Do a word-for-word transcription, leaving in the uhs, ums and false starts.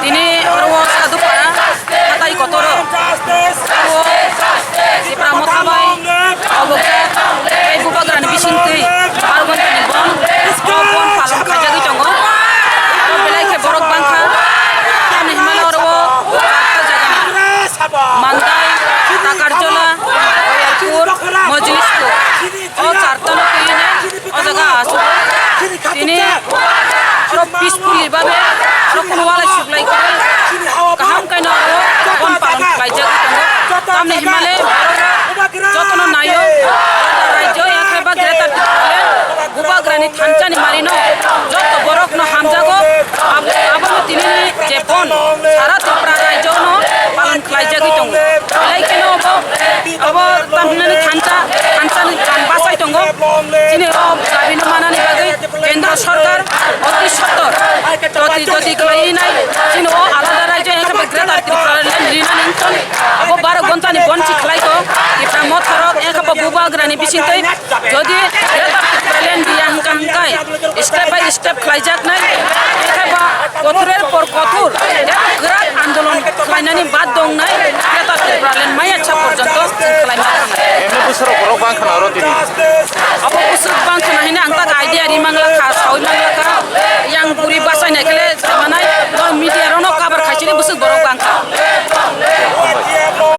Tini oro o Sadupara hatai kotoro o Tipra Motha bai obokjak tei Bubagrani bisingtwi aro ghantani bon o bon palon khaijagwi tongo. Aro belai khe borok bangkha tamni hwnmano oro o kwbangma jagani Mandai, Takarjola, Oyarpur, Mojlispur. O chartano twi hinwi o jaga aswk tini oro peacefully babe oro khunu walai suklai kwrwi kaham kaino oro bon palon khlaijagwi tongo. Tamni hwnmale borok jotono naio, alada raijyo ya khe ba Greater Tipraland Bubagrani thansa ni mari no joto borok no hamjago. Ab-, abono tini ni je bon sara Tripura raijyo no palon khlaijagwi tongo. Belai kheno obo, obo tamhinani thansa, thansa ni than bachai tongo. Chini o dabi no manani bagwi Kendra Sorkar oti sottor jodi, jodi khlaiwi nai, chini o alada raijyo, engkha ba Greater Tipraland rinani wngkha. Abo baro ghonta ni bon si khlai kho, Tipra Motha rok, engkha ba Bubagrani bisingtwi jodi Greater Tipraland riya hwnkha hwnkhe step by step khlaijaknai, engkha ba kothoror por kothor, kwrak andolon khlainani bad tongnai, Greater Tipraland maya cha porjonto khlaima thangnai. Emni bwsarok borok bangkha na oro tini? Abo bwswk bangkha na hwnwi ang tak idea ri mangla kha, saui mangla kha. Yang buri bachai nai khe le manai, media rokno cover khai chini bwswk borok bangkha.